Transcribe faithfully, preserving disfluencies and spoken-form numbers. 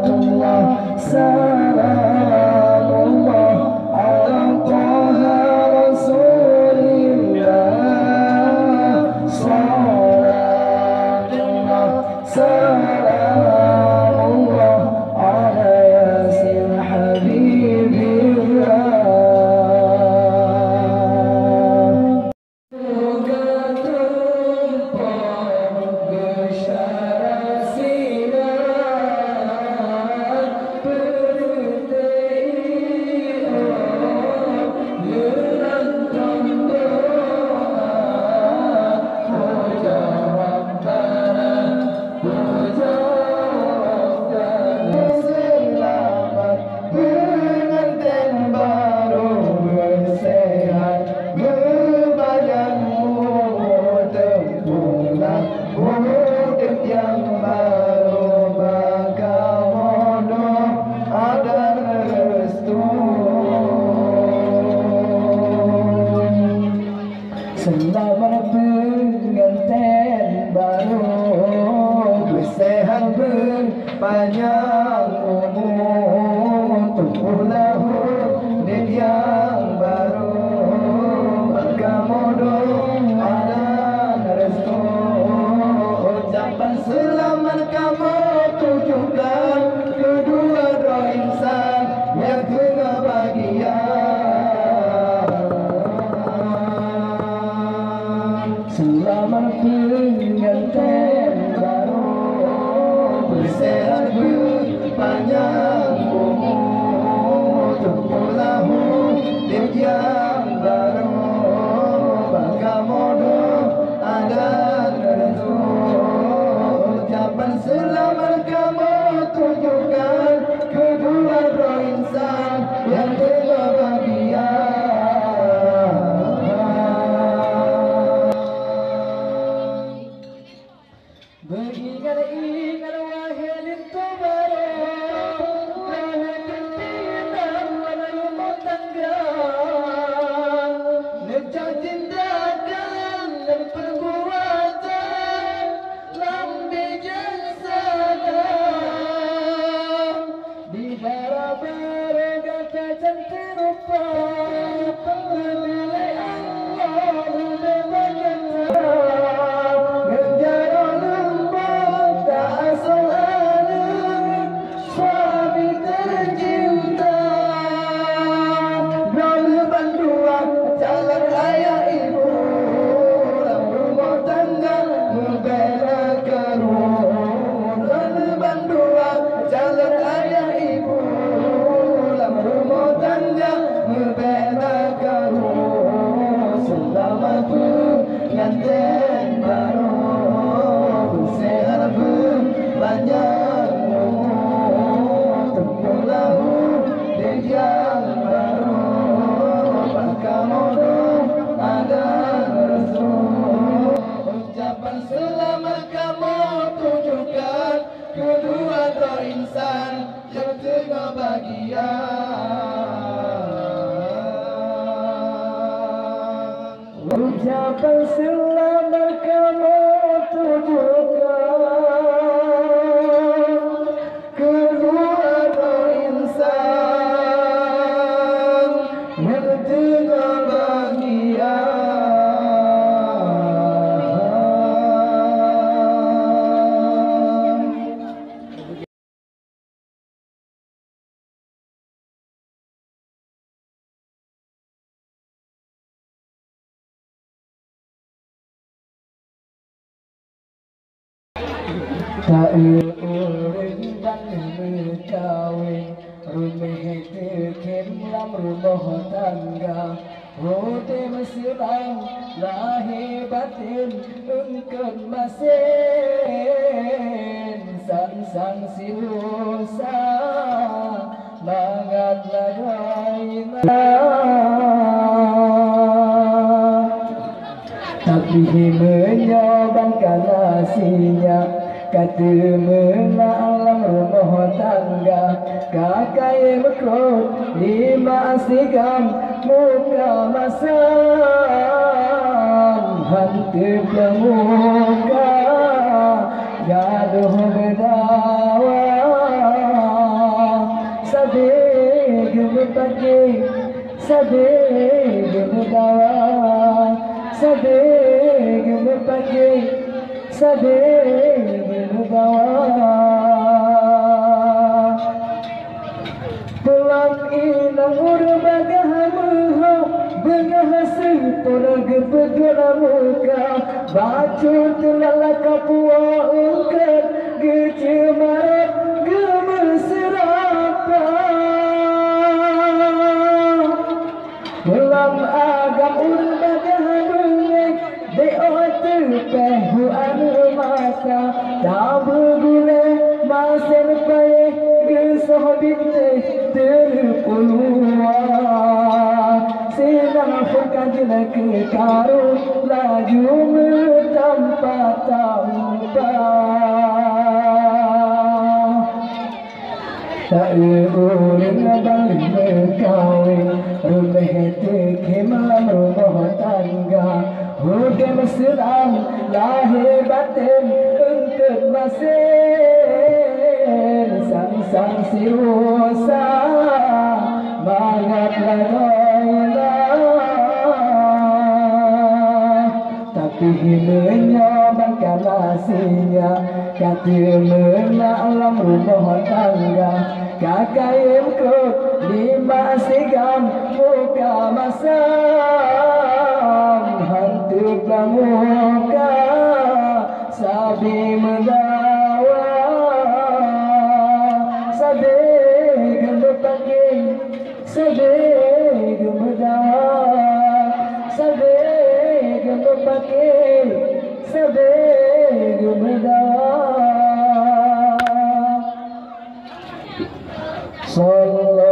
Salamullah ala Taha Rasulillah. Salatullah, salamullah ala Yasin Habibillah. Selamat pengantin baru bersehat, berbadan umur, tempuhlah udép nyang baru, bagamoe doa dan restu. Selamat pengantin baru, bersehat berpanjang umur, tempuhlah udép nyang baru, bagamoe doa dan restu. Ucapan selamat kamoe tujukan kedua droe insan nyang teungoh bahagia. Selamat pengantin baru, bersehat berpanjang umur, tempuhlah udép nyang baru, bagamoe doa dan restu. Ucapan selamat kamoe tujukan kedua droe insan nyang teungoh bahagia. Beuingat-ingat wahé linto barô, wahé pimpinan lam rumoh tangga. Neucok tindakan dan peurbuatan lam bijak sada. Di dara barô gata cantik rupa, geubri lé Allah leubeh baik gata. Ngon jaroe leumbot ta asoe aneuk, suami tercinta. Droeneuh bandua calon ayah ibu, lam rumoh tangga meubela karu. Droeneuh bandua calon ayah ibu, lam rumoh tangga meubela karu. Seulamat pengantin baru, seuhat peupanjang umur, tempuh lahu di jalan baru, bak kamoe doa dan restu. Ucapan seulamat kamoe tujukan keudua droe insan nyang teungoh bahagia. Ucapan seulamat kamoe tujukan keudua droe insan nyang teungoh bahagia. Ta-eu ureueng dan meukawen, ruméh teukhém lam rumoh tangga. Udép seurang lahé batén eungkot masen, sang-sang silusa mangat lagoina. Tapi meunyoe ban kana sinyak ka teumeung lam rumoh tangga, ka kayém meukrot nibak sigam muka masam, han teupeue muka gadôh beudawa. Sabe geumeudawa, sabe geumeupaké, sabe geumeudawa. Pulang inong ureueng bagaih meuhom, beungoh seupôt geupeugot muka, bacut tulak laka puwoe eungkot, geuceumarot geumeuseurapa. Lam agam ureueng bagaih beungéh, bék teupéh bu aneuk mata, tabeugulée masen payéh geusoh bintéh teureupeuluwa. Sinan phon ka jeuet keu karu laju meutampa-tampa. Taeu ureueng ban meukawen, reuméh teukhém lam rumoh tangga. Udeb seurang lahé batén eungkot masen, sang-sang siusa mangat lagoina. Tapi meunyoe ban kana sinyak ka teumeunak lam rumoh tangga, ka kayém kôt nibak sigam muka masam, hantu pramuka sabe meudawa, sabe geumeupaké. Sabe geumeudawa, sabe geumeupaké, sabe geumeudawa. Sallallahu